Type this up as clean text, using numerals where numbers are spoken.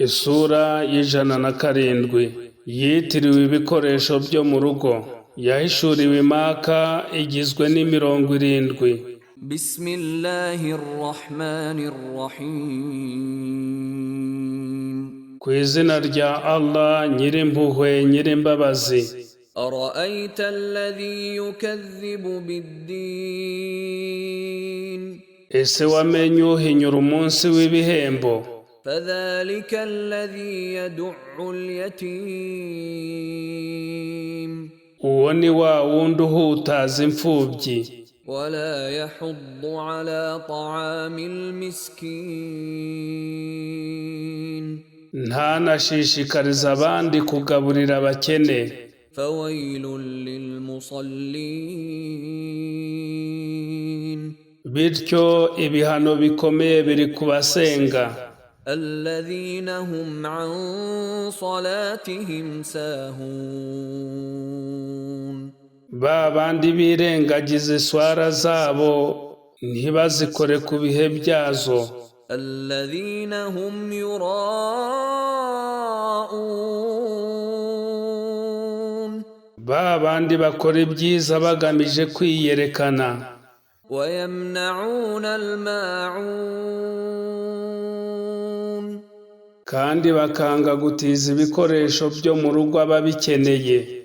Isura ya 107 yitiriwe ibikoresho byo mu rugo, yahishuriwe i Maka, igizwe n'imirongo 70. بسم الله الرحمن الرحيم. Ku izina rya Allah, Nyirimpuhwe, Nyirimbabazi. أرأيت الذي يكذب بالدين؟ Ese wamenye uhinyura umunsi w'ibihembo? فذلك الذي يدع اليتيم. Uwo ni wa wundi uhutaza imfubyi. ولا يحض على طعام المسكين. Ntanashishikariza abandi kugaburira abakene. فويل للمصلين. Bityo ibihano bikomeye biri ku basenga. الذين هم عن صلاتهم ساهون. Ba bandi birengagiza iswara zabo, ntibazikore ku bihe byazo. الذين هم يراءون. Ba bandi bakora ibyiza bagamije kwiyerekana. ويمنعون الماعون. Kandi bakanga gutiza ibikoresho byo mu rugo ababikeneye.